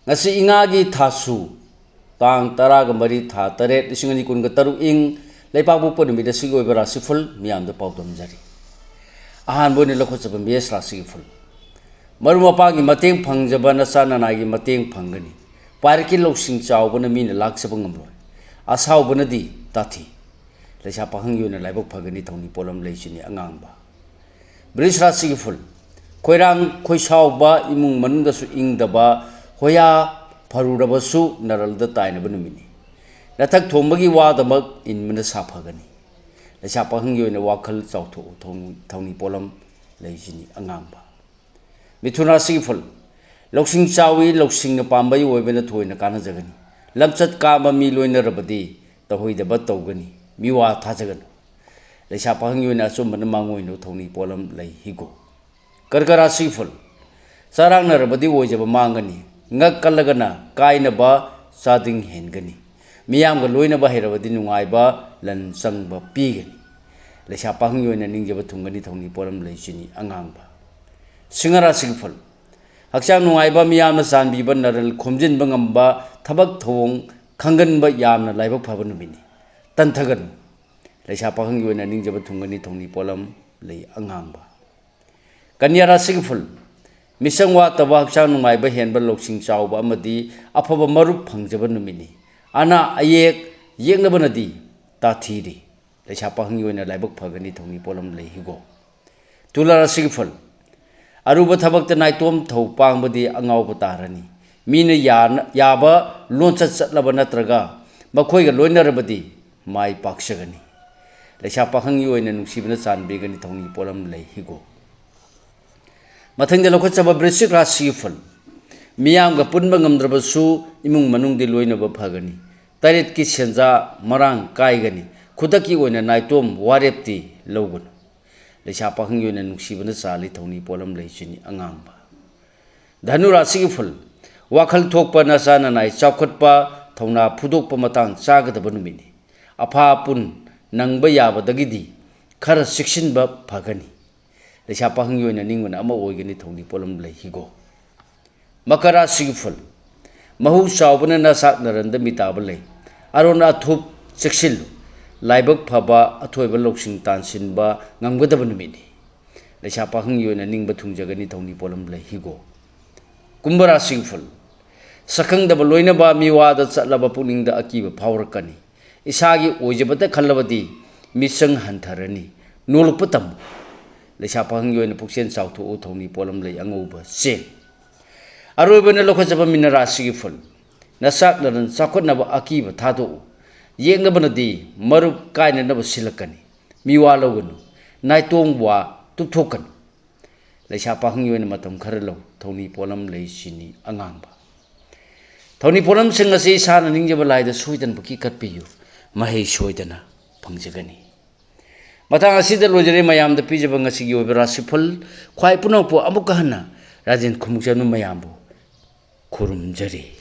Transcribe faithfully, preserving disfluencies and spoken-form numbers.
ꯉꯁꯤ ꯏꯉꯥꯒꯤ ꯊꯥꯁꯨ, ꯇꯥꯡ ꯇꯔꯥꯒ ꯃꯔꯤ, ꯊꯥ ꯇꯔꯦꯠ, ꯂꯤꯁꯤꯡ ꯑꯅꯤ ꯀꯨꯟꯒ ꯇꯔꯨꯛ, ꯏꯪ ꯂꯩꯄꯥꯛꯄꯣꯛꯄ ꯅꯨꯃꯤꯠ ꯑꯁꯤꯒꯤ ꯑꯣꯏꯕ ꯔꯥꯁꯤꯐꯜ ꯃꯤꯌꯥꯝꯗ ꯄꯥꯎꯗꯝꯖꯔꯤ꯫ ꯑꯍꯥꯟꯕ ꯑꯣꯏꯅ ꯂꯧꯈꯠꯆꯕ ꯃꯦꯁ ꯔꯥꯁꯤꯒꯤ ꯐꯜ꯫ ꯃꯔꯨꯞ ꯃꯄꯥꯡꯒꯤ ꯃꯇꯦꯡ ꯐꯪꯖꯕ ꯅꯆꯥ ꯅꯅꯥꯏꯒꯤ ꯃꯇꯦꯡ ꯐꯪꯒꯅꯤ꯫ ꯄꯥꯏꯔꯛꯀꯤ ꯂꯧꯁꯤꯡ ꯆꯥꯎꯕꯅ ꯃꯤꯅ ꯂꯥꯛꯆꯕ ꯉꯝꯂꯣꯏ꯫ ꯑꯁꯥꯎꯕꯅꯗꯤ ꯇꯥꯊꯤ꯫ ꯂꯩꯁꯥ ꯄꯥꯈꯪꯒꯤ ꯑꯣꯏꯅ ꯂꯥꯏꯕꯛ ꯐꯒꯅꯤ, ꯊꯧꯅꯤ ꯄꯣꯠꯂꯝ ꯂꯩ ꯆꯤꯅꯤ ꯑꯉꯥꯡꯕ꯫ ꯕ꯭ꯔꯤꯖ ꯔꯥꯁꯤꯒꯤ ꯐꯨꯜ꯫ ꯈꯣꯏꯔꯥꯡ ꯈꯣꯏꯁꯥꯎꯕ, ꯏꯃꯨꯡ ꯃꯅꯨꯡꯗꯁꯨ ꯏꯪꯗꯕ, ꯍꯣꯌꯥ ꯐꯔꯨꯔꯕꯁꯨ ꯅꯔꯜꯗ ꯇꯥꯏꯅꯕ ꯅꯨꯃꯤꯠꯅꯤ꯫ ꯅꯊꯛ ꯊꯣꯡꯕꯒꯤ ꯋꯥꯗꯃꯛ ꯏꯟꯕꯅ ꯁꯥꯐꯒꯅꯤ꯫ ꯂꯩꯁꯥ ꯄꯥꯈꯪꯒꯤ ꯑꯣꯏꯅ ꯋꯥꯈꯜ ꯆꯥꯎꯊꯣꯛꯎ, ꯊꯧꯅꯤ, ꯊꯧꯅꯤ ꯄꯣꯠꯂꯝ ꯂꯩꯁꯤꯅꯤ ꯑꯉꯥꯡꯕ꯫ ꯃꯤꯊꯨꯟ ꯔꯥꯁꯤꯒꯤ ꯐꯨꯜ꯫ ꯂꯧꯁꯤꯡ ꯆꯥꯎꯏ, ꯂꯧꯁꯤꯡꯅ ꯄꯥꯝꯕꯩ ꯑꯣꯏꯕꯅ ꯊꯣꯏꯅ ꯀꯥꯟꯅꯖꯒꯅꯤ꯫ ꯂꯝꯆꯠ ꯀꯥꯕ ꯃꯤ ꯂꯣꯏꯅꯔꯕꯗꯤ ꯇꯧꯍꯩꯗꯕ ꯇꯧꯒꯅꯤ꯫ ꯃꯤꯋꯥ ꯊꯥꯖꯒꯅꯨ꯫ ꯂꯩꯁꯥ ꯄꯥꯈꯪꯒꯤ ꯑꯣꯏꯅ ꯑꯆꯨꯝꯕꯅ ꯃꯥꯡꯑꯣꯏꯅꯨ, ꯊꯧꯅꯤ ꯄꯣꯠꯂꯝ ꯂꯩ ꯍꯤꯒꯣꯛ꯫ ꯀꯔꯀ ꯔꯥꯁꯤꯒꯤ ꯐꯨꯜ꯫ ꯆꯔꯥꯡꯅꯔꯕꯗꯤ ꯑꯣꯏꯖꯕ ꯃꯥꯡꯒꯅꯤ꯫ ꯉꯛ ꯀꯜꯂꯒꯅ ꯀꯥꯏꯅꯕ ꯆꯥꯗꯤꯡ ꯍꯦꯟꯒꯅꯤ꯫ ꯃꯤꯌꯥꯝꯒ ꯂꯣꯏꯅꯕ ꯍꯩꯔꯕꯗꯤ ꯅꯨꯡꯉꯥꯏꯕ ꯂꯟ ꯆꯪꯕ ꯄꯤꯒꯅꯤ꯫ ꯂꯩꯁꯥ ꯄꯥꯈꯪꯒꯤ ꯑꯣꯏꯅ ꯅꯤꯡꯖꯕ ꯊꯨꯡꯒꯅꯤ, ꯊꯧꯅꯤ ꯄꯣꯠꯂꯝ ꯂꯩ ꯆꯤꯅꯤ ꯑꯉꯥꯡꯕ꯫ ꯁꯤꯡꯍ ꯔꯥꯁꯤꯒꯤ ꯐꯨꯜ꯫ ꯍꯛꯆꯥꯡ ꯅꯨꯡꯉꯥꯏꯕ, ꯃꯤꯌꯥꯝꯅ ꯆꯥꯟꯕꯤꯕ, ꯅꯔꯜ ꯈꯣꯝꯖꯤꯟꯕ ꯉꯝꯕ, ꯊꯕꯛ ꯊꯧꯑꯣꯡ ꯈꯪꯒꯟꯕ ꯌꯥꯝꯅ ꯂꯥꯏꯕꯛ ꯐꯕ ꯅꯨꯃꯤꯠꯅꯤ꯫ ꯇꯟꯊꯒꯅꯨ꯫ ꯂꯩꯁꯥ ꯄꯥꯈꯪꯒꯤ ꯑꯣꯏꯅ ꯅꯤꯡꯖꯕ ꯊꯨꯡꯒꯅꯤ, ꯊꯧꯅꯤ ꯄꯣꯠꯂꯝ ꯂꯩ ꯑꯉꯥꯡꯕ꯫ ꯀꯟꯌꯥ ꯔꯥꯁꯤꯒꯤ ꯐꯨꯜ꯫ ꯃꯤꯆꯪ ꯋꯥꯠꯇꯕ, ꯍꯛꯆꯥꯡ ꯅꯨꯡꯉꯥꯏꯕ ꯍꯦꯟꯕ, ꯂꯧꯁꯤꯡ ꯆꯥꯎꯕ ꯑꯃꯗꯤ ꯑꯐꯕ ꯃꯔꯨꯞ ꯐꯪꯖꯕ ꯅꯨꯃꯤꯠꯅꯤ꯫ ꯑꯅꯥ ꯑꯌꯦꯛ ꯌꯦꯛꯅꯕꯅꯗꯤ ꯇꯥꯊꯤꯔꯤ꯫ ꯂꯩꯁꯥ ꯄꯥꯈꯪꯒꯤ ꯑꯣꯏꯅ ꯂꯥꯏꯕꯛ ꯐꯒꯅꯤ, ꯊꯧꯅꯤ ꯄꯣꯠꯂꯝ ꯂꯩ ꯍꯤꯒꯣꯛ꯫ ꯇꯨꯂꯥ ꯔꯥꯁꯤꯒꯤ ꯐꯨꯜ꯫ ꯑꯔꯨꯕ ꯊꯕꯛꯇ ꯅꯥꯏꯇꯣꯝ ꯊꯧ ꯄꯥꯡꯕꯗꯤ ꯑꯉꯥꯎꯕ ꯇꯥꯔꯅꯤ꯫ ꯃꯤꯅ ꯌꯥꯅ-, ꯌꯥꯕ ꯂꯣꯟꯆꯠ ꯆꯠꯂꯕ ꯅꯠꯇ꯭ꯔꯒ ꯃꯈꯣꯏꯒ ꯂꯣꯏꯅꯔꯕꯗꯤ ꯃꯥꯏ ꯄꯥꯛꯆꯒꯅꯤ꯫ ꯂꯩꯁꯥ ꯄꯥꯈꯪꯒꯤ ꯑꯣꯏꯅ ꯅꯨꯡꯁꯤꯕꯅ ꯆꯥꯟꯕꯤꯒꯅꯤ, ꯊꯧꯅꯤ ꯄꯣꯠꯂꯝ ꯂꯩ ꯍꯤꯒꯣꯛ꯫ ꯃꯊꯪꯗ ꯂꯧꯈꯠꯆꯕ ꯕ꯭ꯔꯤꯁꯤꯛ ꯔꯥꯁꯤꯒꯤ ꯐꯨꯜ꯫ ꯃꯤꯌꯥꯝꯒ ꯄꯨꯟꯕ ꯉꯝꯗ꯭ꯔꯕꯁꯨ ꯏꯃꯨꯡ ꯃꯅꯨꯡꯗꯤ ꯂꯣꯏꯅꯕ ꯐꯒꯅꯤ꯫ ꯇꯔꯦꯠꯀꯤ ꯁꯦꯟꯖꯥ ꯃꯔꯥꯡ ꯀꯥꯏꯒꯅꯤ꯫ ꯈꯨꯗꯛꯀꯤ ꯑꯣꯏꯅ ꯅꯥꯏꯇꯣꯝ ꯋꯥꯔꯦꯞꯇꯤ ꯂꯧꯒꯅꯨ꯫ ꯂꯩꯁꯥ ꯄꯥꯈꯪꯒꯤ ꯑꯣꯏꯅ ꯅꯨꯡꯁꯤꯕꯅ ꯆꯥꯜꯂꯤ, ꯊꯧꯅꯤ ꯄꯣꯠꯂꯝ ꯂꯩ ꯆꯤꯅꯤ ꯑꯉꯥꯡꯕ꯫ ꯙꯅꯨ ꯔꯥꯁꯤꯒꯤ ꯐꯨꯜ꯫ ꯋꯥꯈꯜ ꯊꯣꯛꯄ, ꯅꯆꯥ ꯅꯅꯥꯏ ꯆꯥꯎꯈꯠꯄ, ꯊꯧꯅꯥ ꯐꯨꯗꯣꯛꯄ ꯃꯇꯥꯡ ꯆꯥꯒꯗꯕ ꯅꯨꯃꯤꯠꯅꯤ꯫ ꯑꯐꯥ ꯑꯄꯨꯟ ꯅꯪꯕ ꯌꯥꯕꯗꯒꯤꯗꯤ ꯈꯔ ꯆꯦꯛꯁꯤꯟꯕ ꯐꯒꯅꯤ꯫ ꯂꯩꯁꯥ ꯄꯥꯈꯪꯒꯤ ꯑꯣꯏꯅ ꯅꯤꯡꯕꯅ ꯑꯃ ꯑꯣꯏꯒꯅꯤ, ꯊꯧꯅꯤ ꯄꯣꯠꯂꯝ ꯂꯩ ꯍꯤꯒꯣꯛ꯫ ꯃꯀꯔ ꯔꯥꯁꯤꯒꯤ ꯐꯨꯜ꯫ ꯃꯍꯨ ꯆꯥꯎꯕꯅ ꯅꯁꯥꯛ ꯅꯔꯟꯗ ꯃꯤꯇꯥꯕ ꯂꯩ꯫ ꯑꯔꯣꯟ ꯑꯊꯨꯞ ꯆꯦꯛꯁꯤꯜꯂꯨ꯫ ꯂꯥꯏꯕꯛ ꯐꯕ ꯑꯊꯣꯏꯕ ꯂꯧꯁꯤꯡ ꯇꯥꯟꯁꯤꯟꯕ ꯉꯝꯒꯗꯕ ꯅꯨꯃꯤꯠꯅꯤ꯫ ꯂꯩꯁꯥ ꯄꯥꯈꯪꯒꯤ ꯑꯣꯏꯅ ꯅꯤꯡꯕ ꯊꯨꯡꯖꯒꯅꯤ ꯊꯧꯅꯤ ꯄꯣꯠꯂꯝ ꯂꯩ ꯍꯤꯒꯣꯛ꯫ ꯀꯨꯝꯚ ꯔꯥꯁꯤꯒꯤ ꯐꯨꯜ꯫ ꯁꯛꯈꯪꯗꯕ ꯂꯣꯏꯅꯕ ꯃꯤꯋꯥꯗ ꯆꯠꯂꯕ ꯄꯨꯛꯅꯤꯡꯗ ꯑꯀꯤꯕ ꯐꯥꯎꯔꯛꯀꯅꯤ꯫ ꯏꯁꯥꯒꯤ ꯑꯣꯏꯖꯕꯗ ꯈꯜꯂꯕꯗꯤ ꯃꯤꯆꯪ ꯍꯟꯊꯔꯅꯤ꯫ ꯅꯣꯂꯨꯛꯄ ꯇꯝꯃꯨ꯫ ꯂꯩꯁꯥ ꯄꯥꯈꯪꯒꯤ ꯑꯣꯏꯅ ꯄꯨꯛꯆꯦꯜ ꯆꯥꯎꯊꯣꯛꯎ ꯊꯧꯅꯤ ꯄꯣꯠꯂꯝ ꯂꯩ ꯑꯉꯧꯕ ꯆꯦꯡ꯫ ꯑꯔꯣꯏꯕꯅ ꯂꯧꯈꯠꯆꯕ ꯃꯤꯅ ꯔꯥꯁꯤꯒꯤ ꯐꯨꯜ꯫ ꯅꯆꯥꯛ ꯅꯔꯟ ꯆꯥꯎꯈꯠꯅꯕ ꯑꯀꯤꯕ ꯊꯥꯗꯣꯛꯎ꯫ ꯌꯦꯛꯅꯕꯅꯗꯤ ꯃꯔꯨꯞ ꯀꯥꯏꯅꯅꯕ ꯁꯤꯜꯂꯛꯀꯅꯤ꯫ ꯃꯤꯋꯥ ꯂꯧꯒꯅꯨ꯫ ꯅꯥꯏꯇꯣꯝ ꯋꯥ ꯇꯨꯞꯊꯣꯛꯀꯅꯨ꯫ ꯂꯩꯁꯥ ꯄꯥꯈꯪꯒꯤ ꯑꯣꯏꯅ ꯃꯇꯝ ꯈꯔ ꯂꯧ꯫ ꯊꯧꯅꯤ ꯄꯣꯠꯂꯝ ꯂꯩ ꯆꯤꯅꯤ ꯑꯉꯥꯡꯕ꯫ ꯊꯧꯅꯤ ꯄꯣꯠꯂꯝꯁꯤꯡ ꯑꯁꯤ ꯏꯁꯥꯅ ꯅꯤꯡꯖꯕ ꯂꯥꯏꯗ ꯁꯣꯏꯗꯅꯃꯛꯀꯤ ꯀꯠꯄꯤꯌꯨ꯫ ꯃꯍꯩ ꯁꯣꯏꯗꯅ ꯐꯪꯖꯒꯅꯤ꯫ ꯃꯇꯥꯡ ꯑꯁꯤꯗ ꯂꯣꯏꯖꯔꯦ ꯃꯌꯥꯝꯗ ꯄꯤꯖꯕ ꯉꯁꯤꯒꯤ ꯑꯣꯏꯕ ꯔꯥꯁꯤꯐꯜ꯫ ꯈ꯭ꯋꯥꯏ ꯄꯨꯝꯅꯃꯛꯄꯨ ꯑꯃꯨꯛꯀ ꯍꯟꯅ ꯔꯥꯖꯦꯟ ꯈꯨꯃꯨꯛꯆꯅꯨ ꯃꯌꯥꯝꯕꯨ ꯈꯨꯔꯨꯝꯖꯔꯤ꯫